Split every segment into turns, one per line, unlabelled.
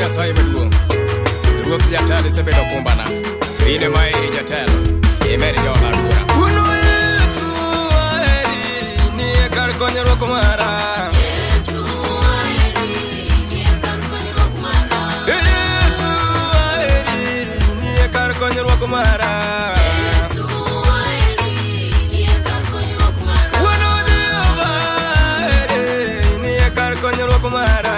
Nyasaye maduong'. Ruoth jatelo isebedo kumbana. In ema eri jatelo. Imed jooda bura.
Wuon Yesu aheri, nie kar konyruok mara. Yesu aheri, nie kar konyruok mara. Wuon Jehova aheri, nie kar konyruok mara.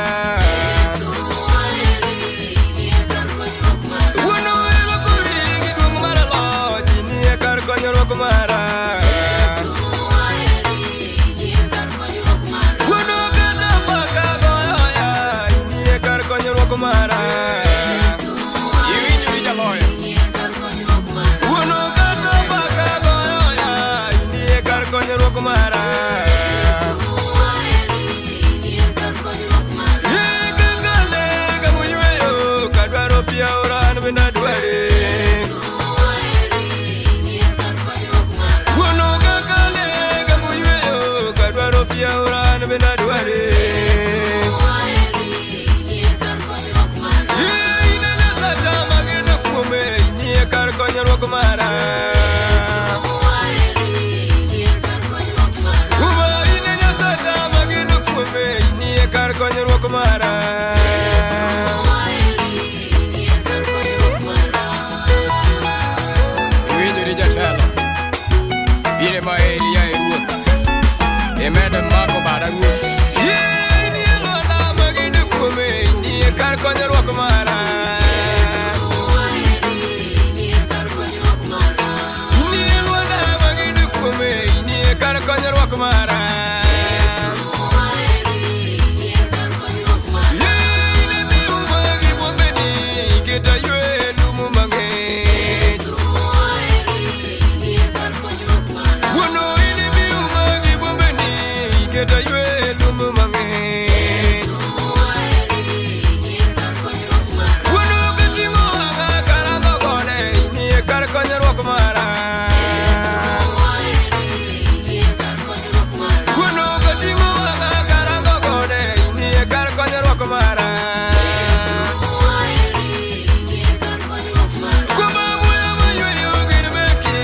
Wuon Ewakuri gi duong' mar loch, nie kar konyruok mara. Wuon kata paka goyo ya, nie kar konyruok mara.
Iwinjori jaloyo.
Wuon kata paka goyo ya, nie kar konyruok mara. Ye kaka le kamuyweyo, kadwaro pi aora an bende adware. Wuon kaka le kamuyweyo, kadwaro pi aora an bende adware. Ye in e Nyasacha mageno kuome, inie kar konyruok mara. Uma in e Nyasacha mageno kuome, inie kar konyruok mara.
Iwinjori jatelo. In ema eri yaye ruoth. Imedo mako bada ruoth.
Ye inie lwanda mageno kuome, inie kar konyruok mara. Inie lwanda mageno kuome, inie kar konyruok mara. Ye in e miuma gi bwombeni, keta ywe lum mang'ich. Wuono in e miuma gi bwombeni, keta ywe lum mang'ich. Wuono kating'o wang'a karango gode, inie kar konyruok mara. Wuono kating'o wang'a karango gode, inie kar konyruok mara. Kuom muya mayweyo gin meki,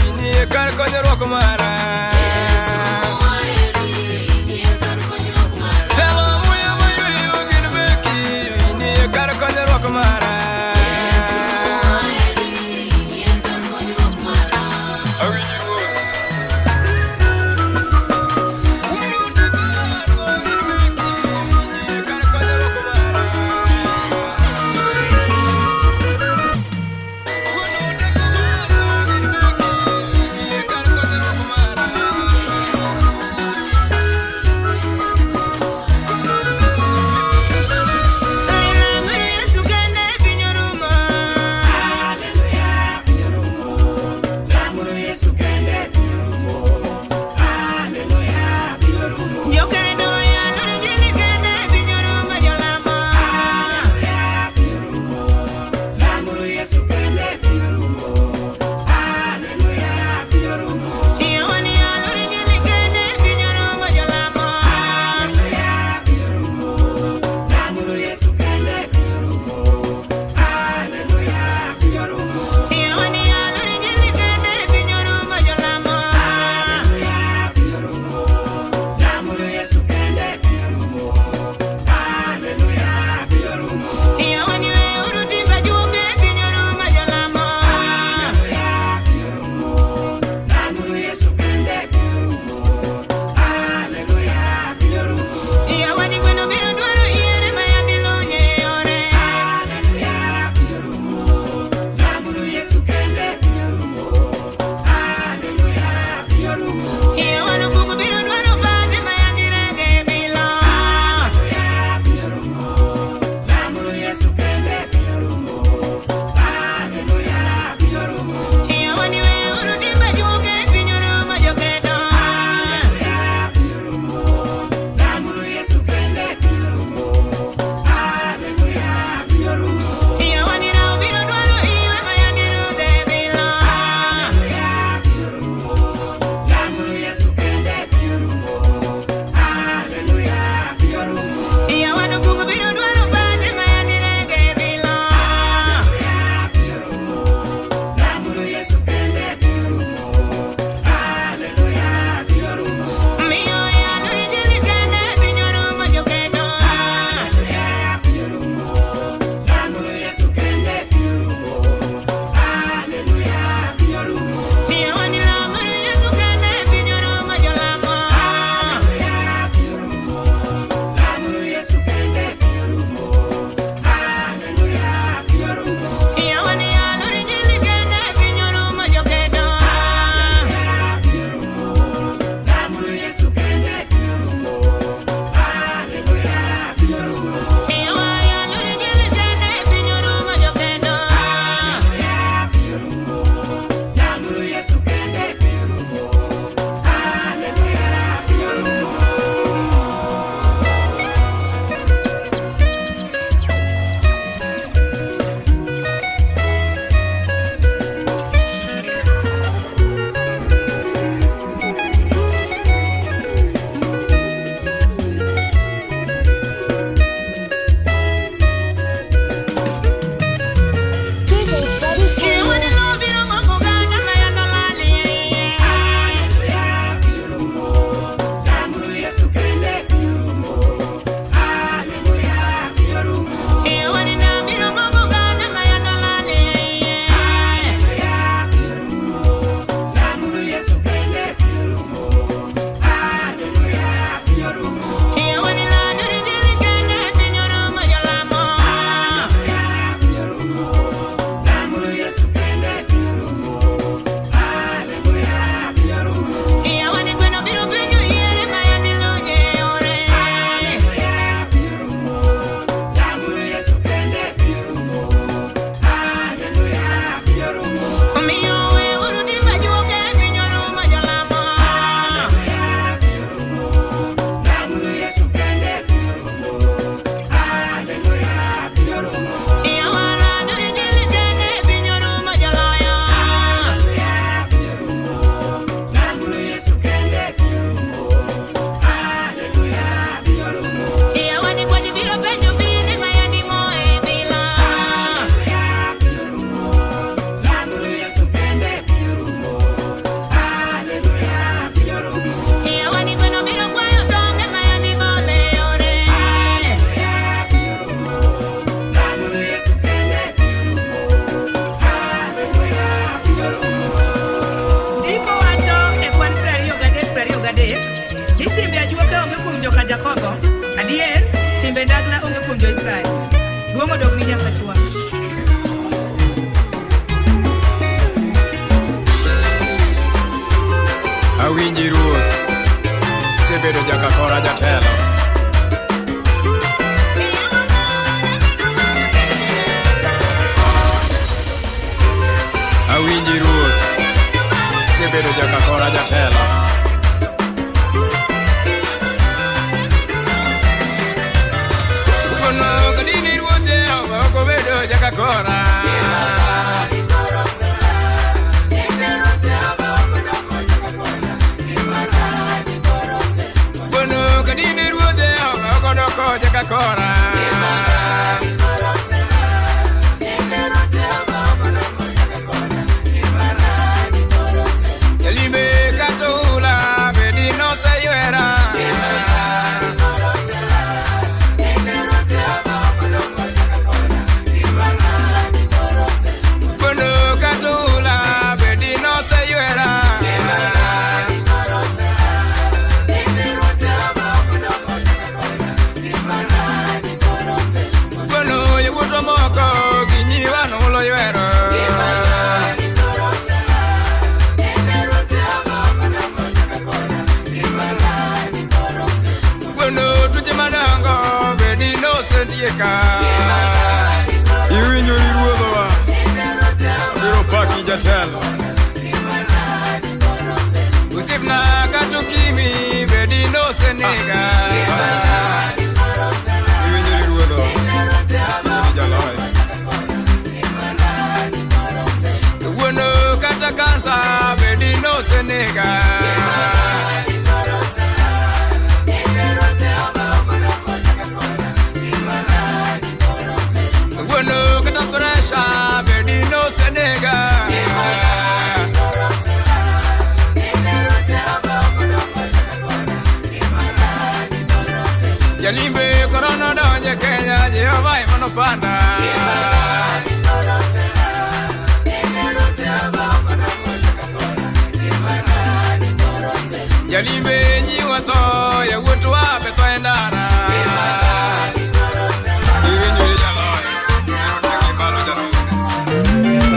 inie kar konyruok mara. Telo muya mayweyo gin meki, inie kar konyruok mara.
Awinji ruoth.
Wuono teko marwa gin meki, inie kar konyruok mara. Wuono teko marwa gin meki, inie kar konyruok mara.
Yesu kende piny orumo. Jokedo yalo injili kende piny orumo jolamo. Yawani yalo injili kende piny orumo jolamo. Yawani yalo injili kende piny orumo jolamo. Yawani we uru timbe juoke piny orumo jolamo. Yawani gweno biro dwaro yiere ma yandi lunye yore. Yawani bungu biro dwaro bade ma yandi rege bilo. Yawani we uru timbe juoke piny orumo jokedo. Yawani rao biro dwaro iwe ma yandi rudhe bilo. Yawani bungu biro dwaro bade ma yandi rege kanyakla onge kuom jo-Israel. Duong' odog ni Nyasachwa.
Awinji ruoth, isebedo jakakora jatelo. Awinji ruoth, isebedo jakakora jatelo. Wuono kadini ruoth Jehova ok obedo jakakora. Wuono kadini ruoth Jehova ok odoko jakakora. Jalime kata oula bedi noseywera. Wuono kata oula bedi noseywera. Wuono yawuotwa moko gi nyiwa nohulo ywero. Wuono tuoche madongo bedi nosetieka. Iwinjo ni ruodhowa, abiro paki jatelo. Osiepna kata okimi bedi nosenega. Iwinjo ni ruodhowa, iwinjo ni jaloyo. Wuono kata kansa bedi nosenega. Wuono kata presha bedi nosenega. Jalimbe korona donje Kenya, Jehova ema nopanda. Jalimbe nyiwa tho, yawuotwa be tho e ndara. Iwinjo ni jaloyo, biro ting'i malo jaruoth.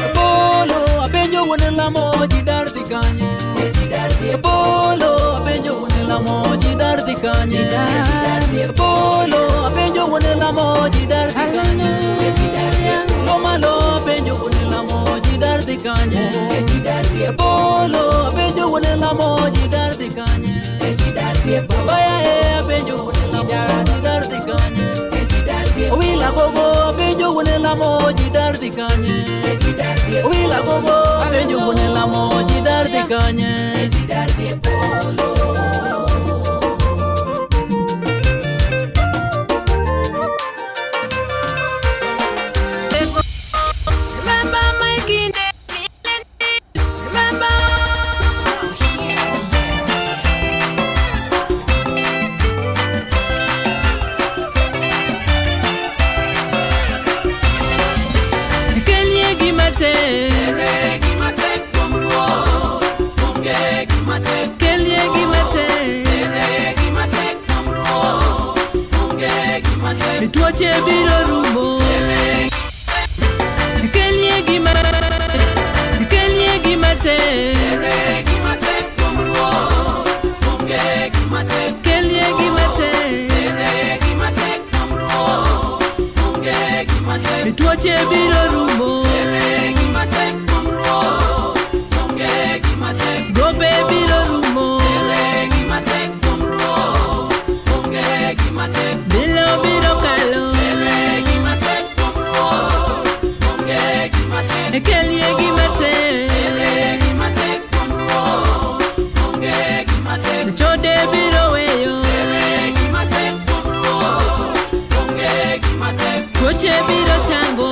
Apollo, apenjo wuon lamo ji dar dhi kanye? Apollo, apenjo wuon lamo ji dar dhi kanye? Apollo, apenjo wuon lamo ji dar dhi kanye? Lomalo, apenjo wuon lamo ji dar dhi kanye? Apollo, apenjo wuon lamo ji dar dhi kanye? Baba yae, apenjo wuon lamo ji dar dhi kanye? Owila gogo, apenjo wuon lamo ji dar dhi kanye? Owila gogo, apenjo wuon lamo ji dar dhi kanye?
Remember my kinde, remember. Kelie gima tek, kelie gima tek, tuoche biro rumo. Kelie gima, kelie gima tek, kelie gima tek, tuoche biro rumo. Gope biro rumo. Bilo biro kalo. Kelie gima tek, chode biro weyo. Tuoche biro chango.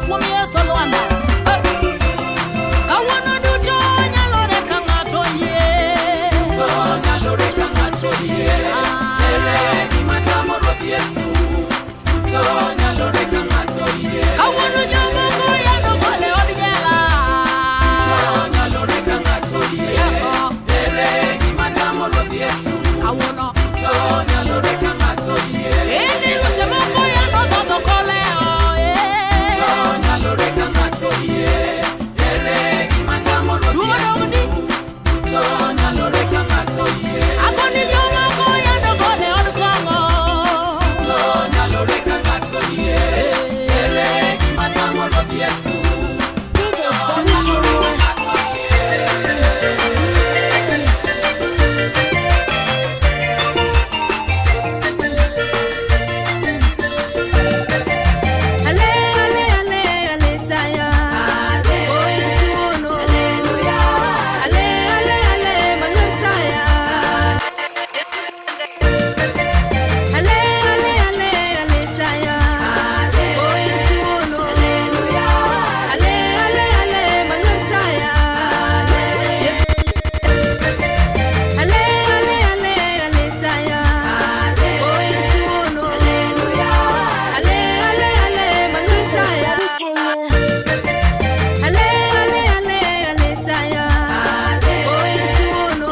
kuom Yesu Lwanda. Eh. Kawuono duto nyalore ka ng'ato yie.
To nyalore ka ng'ato yie. Ere gima tamo Ruoth Yesu? To nyalore ka ng'ato yie.
Kawuono jomoko yando gole od jela.
To nyalore ka ng'ato yie.
Yesu.
Ere gima tamo Ruoth Yesu?
Kawuono.
To nyalore ka ng'ato yie.
Eni luche moko yando dhodho koleo. Eh.
To nyalore ka ng'ato yie. Ere gima tamo Ruoth
Duogo
Yesu?
dogni.
To nyalore ka ng'ato yie.
Akoni jomoko yando gole od kong'o.
To nyalore ka ng'ato yie. Ere gima tamo Ruoth Yesu? To nyalore ka ng'ato yie.
Ale, ale, ale, ale, taya. Oh, Yesu ono. Ale, ale, ale, manuel taya. Ale, ale, ale, ale, taya. Oh, Yesu ono. Ale, ale, ale, manuel taya. Yesu. Ale, ale, ale, ale, taya. Oh, Yesu ono. Ale, ale, ale, manuel taya. Ale, ale, ale, ale, taya. Oh, Yesu ono.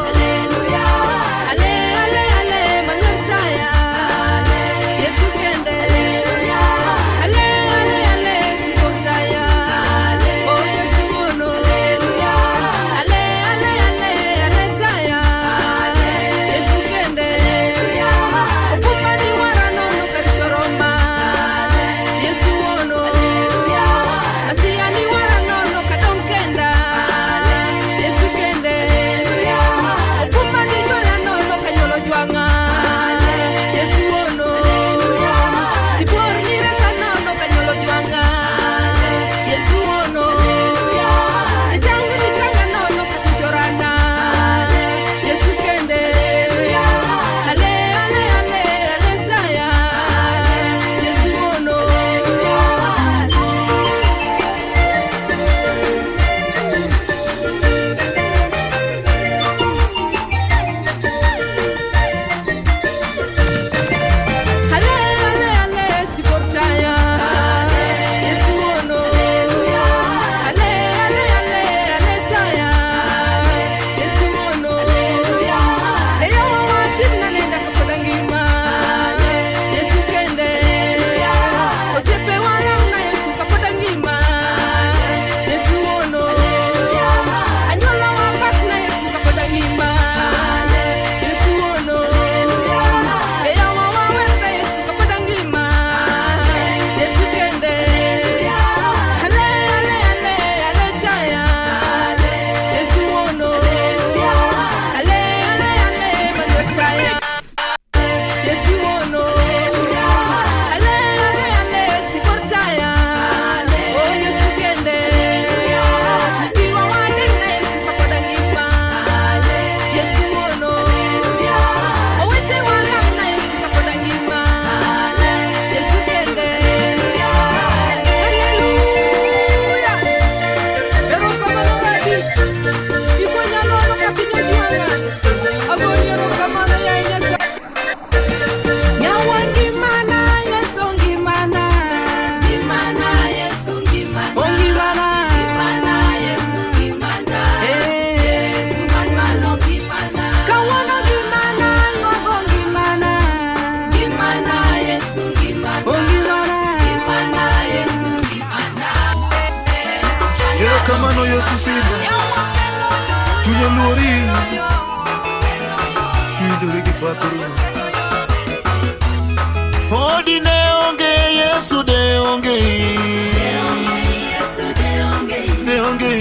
Ale, ale, ale, manuel taya. Yesu kende. Ale, ale, ale, sikotaya. Oh, Yesu ono. Ale, ale, ale, ale, taya. Yesu kende. Okumba ni wara nono kar choroma. Yesu ono. Masia ni wara nono kadong kenda. Yesu kende. Okumba ni jola nono kanyolo jwang'a. Yesu ono. Sibuor ni resa nono kanyolo jwang'a. Yesu ono. Jachang ni changa nono kakuchorana. Yesu kende. Ale, ale, ale, ale taya. Yesu ono. Ale, ale, ale, siportaya. Yesu ono. Ale, ale, ale, ale taya. Yesu ono. Eyo watimna nenda kapoda ngima. Yesu kende. Osiepe walamna Yesu kapoda ngima. Yesu ono. Anyuola wapakna Yesu kapoda ngima. Yesu ono. Eyo wawerna Yesu kapoda ngima. Yesu kende. Ale, ale, ale, ale taya. Yesu ono. Ale, ale, ale, manuel taya. Yesu ono. Ale, ale, ale, siportaya. Oh, Yesu kende. Nikiwa wanena Yesu kapoda ngima. Yesu ono. Owete walamna Yesu kapoda ngima. Yesu kende. Hallelujah. Erokamano Rabi. Ikonya nono ka piny ojwang'a. Agoni erokamano yaye Nyasaye. Nyawa ngimana, Yesu ngimana.
Ngimana Yesu ngimana.
Oh, ngimana.
Ngimana Yesu ngimana.
Eh.
Yesu man malo ngimana.
Kawuono ngimana, ywago ngimana.
Ngimana Yesu ngimana.
Oh, ngimana.
Ngimana Yesu ngimana. Yesu man
Erokamano Yesu Simba, chuny oluori, winjore gi pak Ruoth. Odi ne onge Yesu de onge
Yesu de onge.
de onge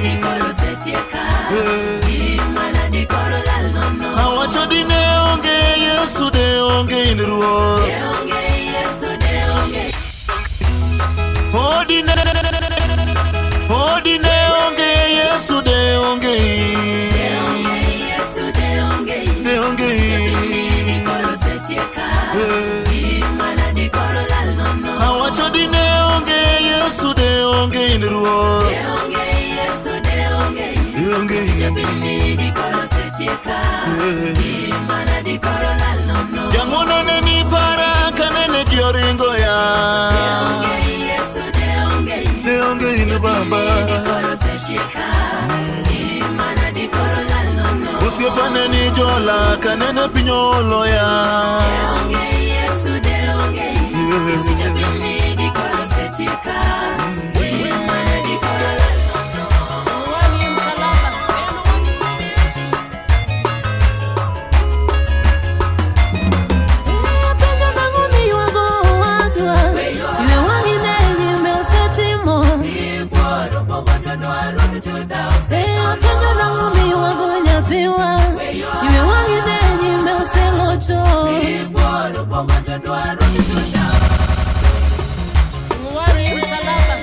Ni koro setieka.
Eh.
Ngimana di koro lal nono.
Awacho di ne onge Yesu de onge in Ruoth.
De onge Yesu de onge.
Odi ne Odi ne onge Yesu de onge
De onge Yesu de onge.
de onge
Ni koro setieka.
Eh.
Ngimana di koro lal nono.
Awacho di ne onge Yesu onge in ruoth. De onge in. Jang'wono ne ni para kanene ji oringo ya. De onge in baba. Osiepane ni jola kanene piny oloya.
Wang'i msalaba, en wang'i kuom Yesu.
Penjo nang'o miywago owadwa? Ywe wang'i ne gima osetimo. Penjo nang'o miywago nyathiwa? Ywe wang'i ne gima oselocho.
Wang'i msalaba.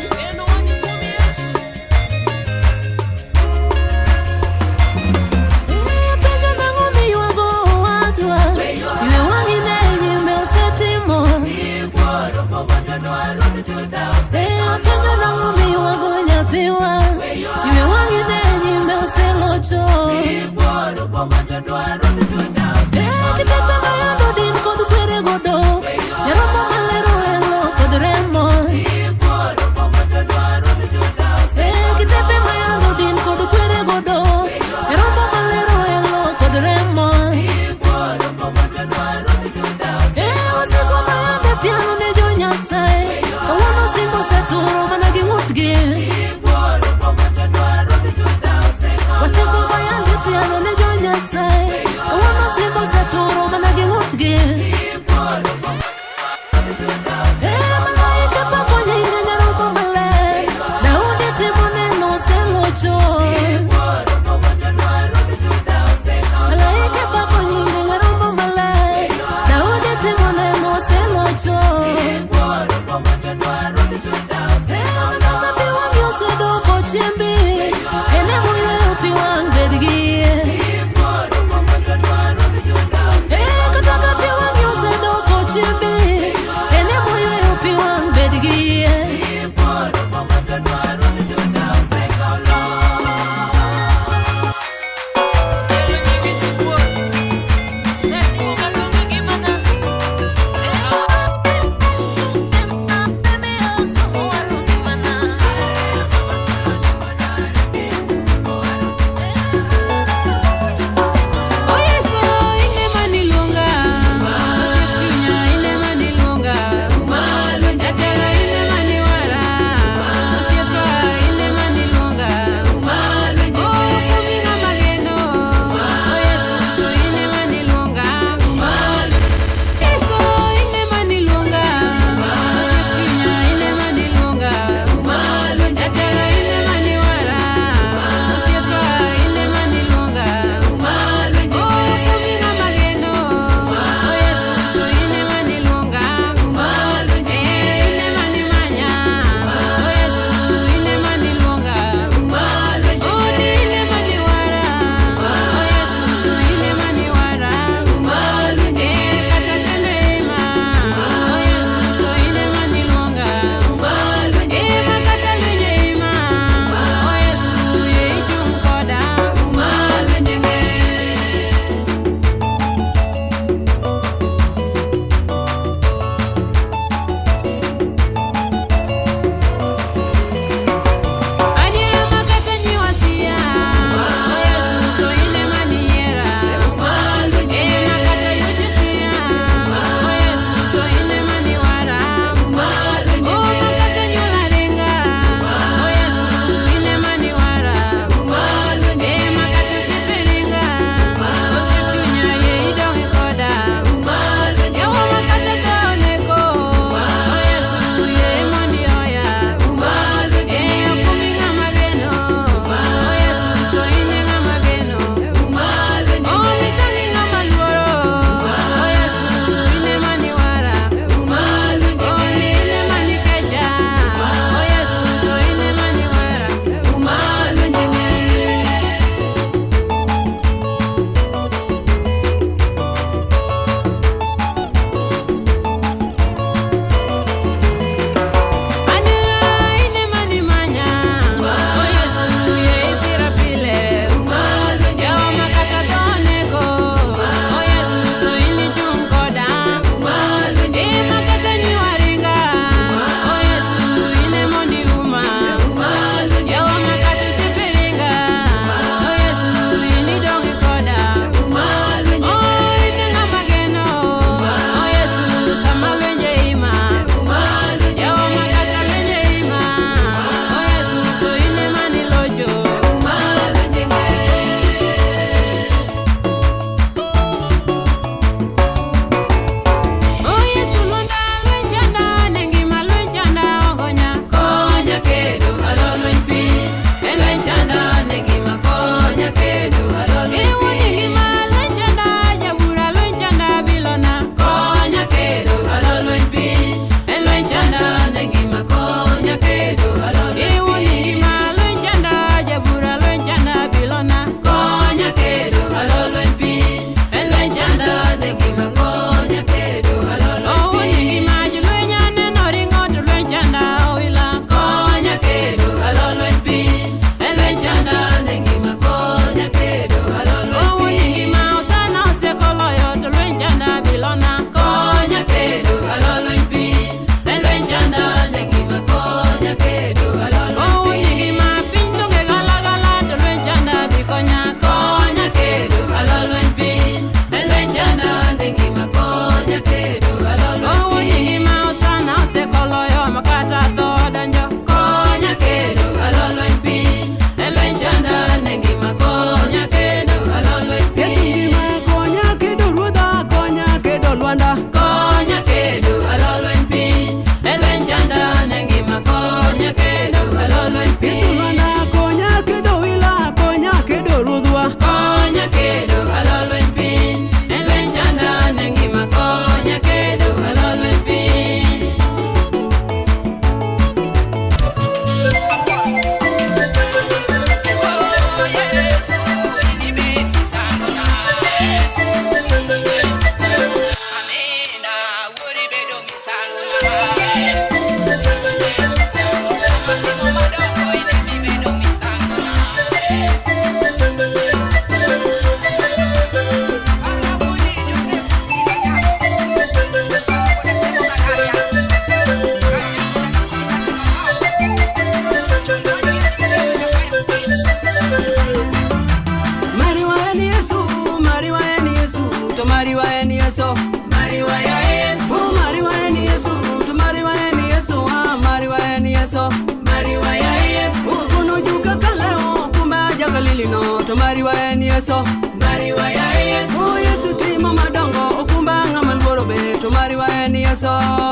Yesu.
Mariwa ya Yesu.
O Yesu timo madongo okumba ng'ama luoro be to mariwa en Yesu.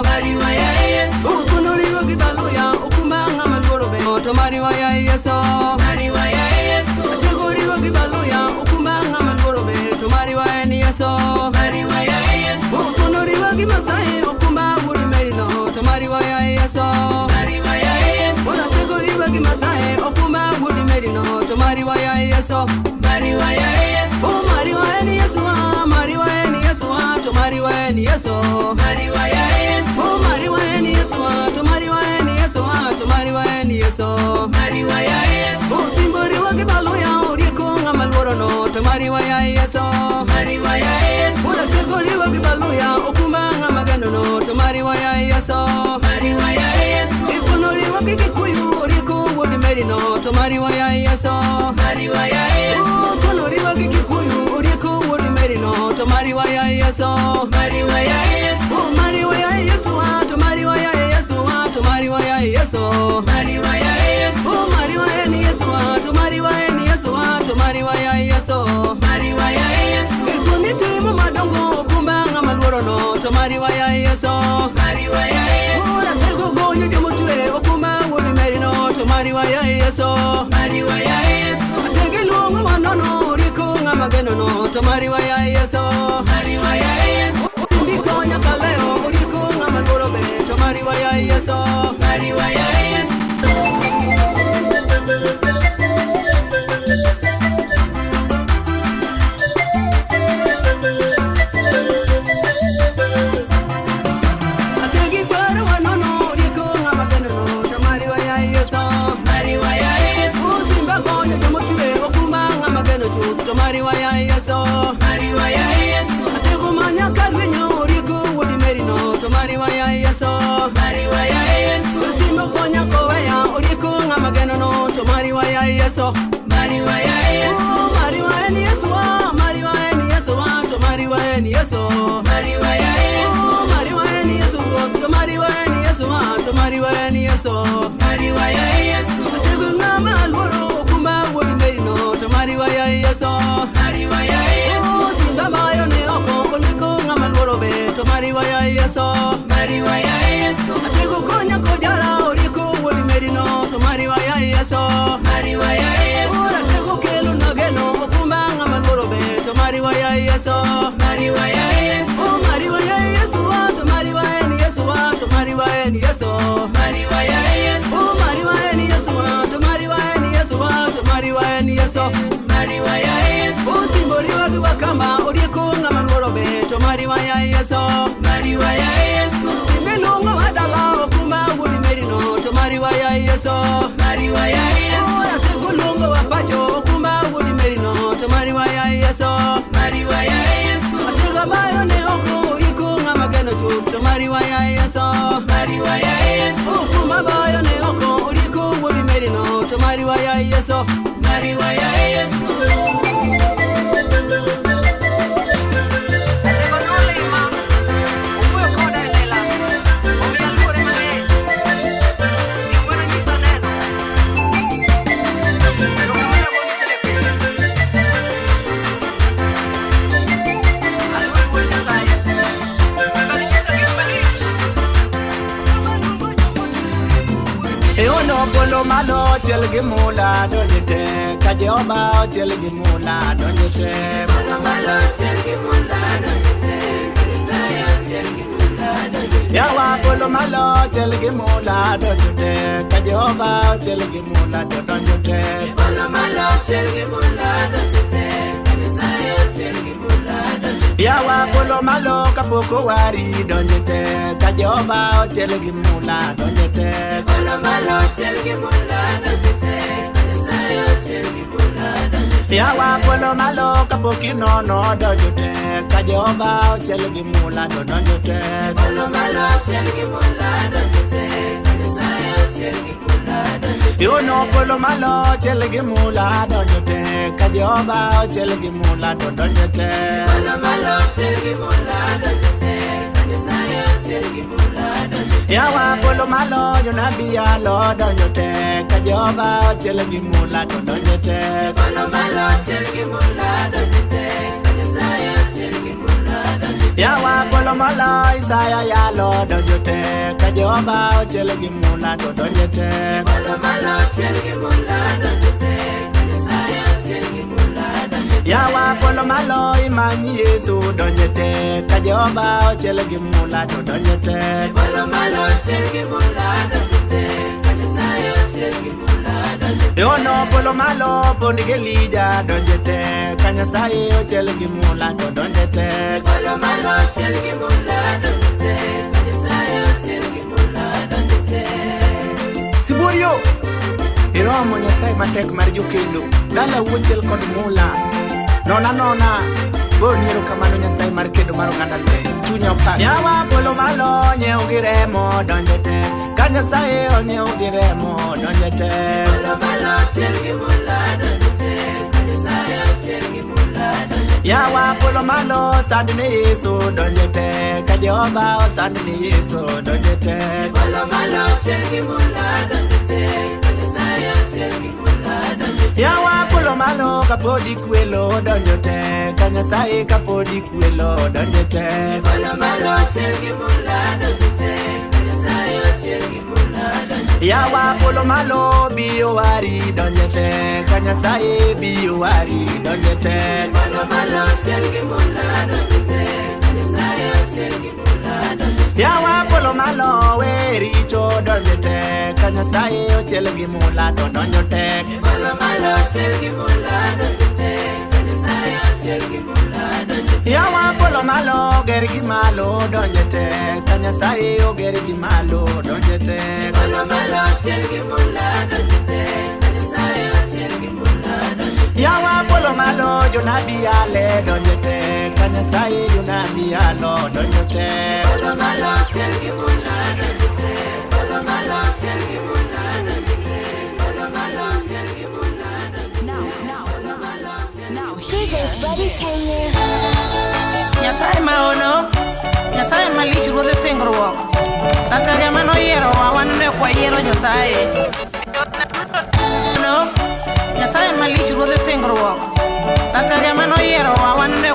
Mariwa ya Yesu.
Ukono riwo gi baluya okumba ng'ama luoro be to mariwa ya Yesu.
Mariwa ya Yesu.
Atego riwo gi baluya okumba ng'ama luoro be to mariwa en Yesu.
Mariwa ya Yesu.
Ukono riwo gi Masai okumba wuod Merino to mariwa ya Yesu.
Mariwa ya Yesu.
Atego riwo gi Masai okumba wuod Merino to mariwa ya Yesu.
Mariwa ya Yesu.
Oh mariwa en Yesu, mariwa en Yesu, to mariwa en Yesu.
Mariwa ya Yesu.
Oh mariwa en Yesu, to mariwa en Yesu, to mariwa en Yesu.
Mariwa ya Yesu.
Oh simbori wa gi baluya orieko ng'ama luoro no to mariwa ya Yesu.
Mariwa ya Yesu.
Atego riwo gi baluya okumba ng'ama geno no to mariwa ya Yesu.
Mariwa ya Yesu.
Ikono riwo gi Kikuyu orieko wuod Merino to mariwa ya Yesu.
Mariwa ya Yesu.
Kono riwo gi Kikuyu orieko wuod Merino to mariwa ya Yesu.
Mariwa ya Yesu.
Mariwa ya Yesu, to mariwa ya Yesu, to mariwa ya Yesu.
Mariwa ya Yesu.
Mariwa en Yesu, to mariwa en Yesu, to mariwa ya Yesu.
Mariwa ya Yesu.
Ikoni timo madongo okumba ng'ama luoro no to mariwa ya Yesu.
Mariwa ya Yesu.
Atego gonyo jomotwe okumba wuod Merino to mariwa ya Yesu.
Mariwa ya Yesu.
Atege luongo wanono orieko ng'ama geno no to mariwa ya Yesu.
Mariwa ya Yesu.
Ndiko nyaka leo orieko ng'ama luoro be to mariwa ya Yesu.
Mariwa ya Yesu.
Ategi kwero wanono orieko ng'ama geno no to mariwa ya Yesu.
Mariwa ya Yesu.
Simba konyo jomotwe okumba ng'ama geno chuth to mariwa ya Yesu.
Mariwa ya Yesu.
Atego manya karwenyo orieko wuod Merino to mariwa ya Yesu.
Mariwa ya Yesu.
Simba konya koweya orieko ng'ama geno no to mariwa ya Yesu.
Mariwa ya Yesu.
Mariwa en Yesu, mariwa en Yesu, to mariwa en Yesu.
Mariwa ya Yesu.
Mariwa en Yesu, to mariwa en Yesu, to mariwa en Yesu.
Mariwa ya Yesu.
Atego ng'ama luoro okumba wuod Merino to mariwa ya Yesu.
Mariwa ya Yesu.
Simba mayo ne oko oliko ng'ama luoro be to mariwa ya Yesu.
Mariwa ya Yesu.
Atego konya kojara orieko wuod Merino to mariwa ya Yesu.
Mariwa ya Yesu.
Atego kelo nageno okumba ng'ama luoro be to mariwa ya Yesu.
Mariwa ya Yesu.
Mariwa ya Yesu, to mariwa en Yesu, to mariwa en Yesu.
Mariwa ya Yesu.
Mariwa en Yesu, to mariwa en Yesu, to mariwa en Yesu.
Mariwa ya Yesu.
Simboriwa gi Wakamba orieko ng'ama luoro be to mariwa ya Yesu.
Mariwa ya Yesu.
Simbe luongo wa dala okumba wuod Merino to mariwa ya Yesu.
Mariwa ya Yesu.
Atego luongo wa pacho okumba wuod Merino to mariwa ya Yesu.
Mariwa ya Yesu.
Atego mayo ne oko orieko ng'ama geno chuth to mariwa ya Yesu.
Mariwa ya Yesu.
Okumba bayo ne oko orieko wuod Merino to mariwa ya Yesu.
Mariwa ya Yesu.
Atego nolima, owuoyo koda e lela, omiyo aluore mang'eny. Gik manonyisa neno. Erokamano agoni pile pile. Aluori wuod Nyasaye. Simba ninyisa gik malich.
Eono polo malo ochiel gi mula donjo te ka Jehova ochiel gi mula donjo te.
Polo malo ochiel gi mula donjo te. Nyasaye ochiel gi mula donjo te.
Yawa polo malo ochiel gi mula donjo te ka Jehova ochiel gi mula to donjo te.
Polo malo ochiel gi mula donjo te. Nyasaye ochiel gi mula donjo te.
Yawa polo malo kapok owari donjo te ka Jehova ochiel gi mula donjo te.
Polo malo ochiel gi mula donjo te. Nyasaye ochiel gi mula donjo te.
Yawa polo malo kapok inono donjo te ka Jehova ochiel gi mula to donjo te.
Polo malo ochiel gi mula donjo te. Nyasaye ochiel gi mula donjo te.
Yono polo malo ochiel gi mula donjo te ka Jehova ochiel gi mula to donjo te.
Polo malo ochiel gi mula donjo te. Nyasaye ochiel gi mula donjo te.
Yawa polo malo jonabi yalo donjo te ka Jehova Jehova ochiel gi mula to donje tek.
Polo malo ochiel gi mula donje tek. Ka Nyasaye ochiel gi mula donje tek.
Yawa polo malo Isaya yalo donjo tek. Ka Jehova ochiel gi mula to donje tek.
Polo malo ochiel gi mula donje tek. Ka Nyasaye ochiel gi mula donje tek.
Yawa polo malo imanyi Yesu donje tek. Ka Jehova ochiel gi mula to donje tek.
Polo malo ochiel gi mula donje tek. Ka Nyasaye ochiel gi mula donje tek.
Yono polo malo pond gi Elija donje tek. Ka Nyasaye ochiel gi mula to donje tek.
Polo malo ochiel gi mula donje tek. Ka Nyasaye ochiel gi mula donje tek.
Siburio iromo Nyasaye matek mar jokedo. Dala wuochiel kod mula. Nona nona goni erokamano Nyasaye mar kedo mar oganda lweny. Chunya opak. Yawa polo malo nyiew gi remo donje tek. Ka Nyasaye onyiew gi remo donje tek.
Polo malo ochiel gi mula donje tek. Ka Nyasaye ochiel gi mula donje tek.
Yawa polo malo sand ne Yesu donje tek. Ka Jehova osand ne Yesu donje tek.
Polo malo ochiel gi mula donje tek. Ka Nyasaye ochiel gi mula donje tek.
Yawa polo malo kapodi kwelo donjo tek. Ka Nyasaye kapodi kwelo donje tek.
Polo malo ochiel gi mula donje tek. Ka Nyasaye ochiel gi mula donje tek.
Yawa polo malo biyo wari donje tek. Ka Nyasaye biyo wari donje tek.
Polo malo ochiel gi mula donje tek. Ka Nyasaye ochiel gi mula donje tek.
Yawa polo malo we richo donje tek. Ka Nyasaye ochiel gi mula to donjo tek.
Polo malo ochiel gi mula donje tek. Ka Nyasaye ochiel gi mula donje tek.
Yawa polo malo ger gi malo donje tek. Ka Nyasaye oger gi malo donje tek.
Polo malo ochiel gi mula donje tek. Ka Nyasaye ochiel gi mula donje tek.
Yawa polo malo jonabi ale donje tek. Ka Nyasaye jonabi alo donjo tek.
Polo malo ochiel gi mula donje tek. Polo malo ochiel gi mula donje tek. Polo malo ochiel gi mula donje tek. Polo malo ochiel gi mula.
DJ Freddy Kenya.
Nyasaye maono, Nyasaye malich ruodh singruok. Kata joma noyierowa wan ne ok wayiero Nyasaye.